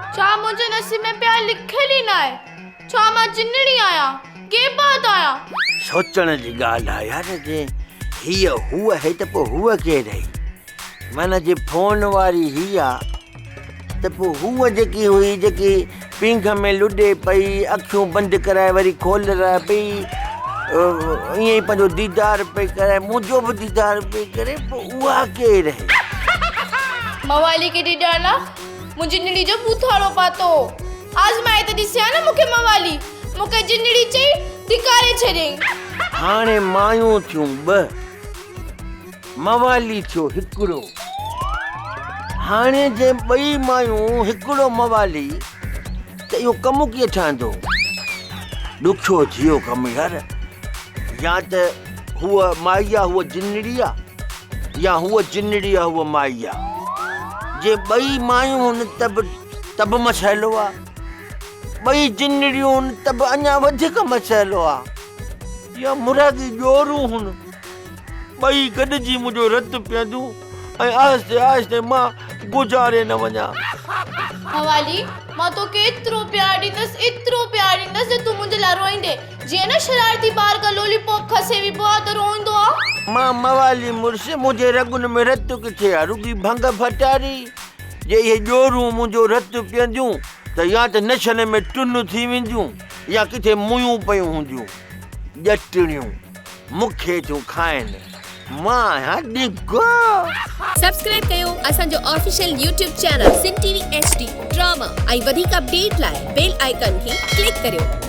ڇا منهنجي نصيب ۾ پيار لکيل ئي ناهي؟ ڇا مان جنڙي آهيان؟ گيبات آهيان؟ سوچڻ جي ڳالهه آهي يار جي هيء هوء آهي ته پوء هوء ڪير آهي؟ معنيٰ جي فون واري هيء آ ته پوء هوء جيڪي هئي جيڪي پينگهه ۾ لڏي پئي اکيون بند ڪرائي وري کولرائي پئي ائين ئي پنهنجو ديدار پئي ڪرائي منهنجو به ديدار پئي ڪري پوء اها ڪير آهي؟ موالي کي ڊيڄارڻ لاء مون جنڙي جو ٻوٿاڙو پاتو هو. آزمائي ته ڏسي ها نه مون کي موالي مون کي جنڙي چئي ڌڪاري ڇڏيائين. هاڻي مايون ٿيون ٻه، موالي ٿيو هڪڙو. هاڻي جي ٻئي مايون هڪڙو موالي ته اهو ڪم ڪيئن ٺهندو؟ ڏکيو ٿي ويو ڪم يار. يا ته هوء مائي آ هوء جنڙي آ. يا هوء جنڙي آ هوء مائي آ. جي ٻئي مايون هن ته به ته به مسئلو آ. ٻئي جنڙيون هن ته به اڃا وڌيڪ مسئلو آ. يا مراڳي ڄورون هن. ٻئي گڏجي منهنجو رت پيئنديون ۽ آهستي آهستي مان گذاري نه وڃان. موالي، مان توکي ايترو پيار ڏيندس، ايترو پيار ڏيندس جو تون منهنجي لاء روئيندين. جيئن نه شرارتي ٻار کان لولي پاپ کسي ويبو آ ته روئندو آ. مان موالي مڙس، منهنجي رڳن ۾ رت ڪٿي آ، رڳي ڀنگ ڦٽاري. جي اهي ڄورون منهنجو رت پيئنديون ته يا ته نشن ۾ ٽن ٿي وينديون يا ڪٿي مويون پيون هونديون. ڄٽڻيون مون کي ٿيون کائن. مان آهيان ڏنگو. سبسڪرائب ڪيو اسان جو official YouTube channel Sindh T V H D drama ۽ وڌيڪ اپڊيٽ لاء بيل آئيڪان کي ڪلڪ ڪريو.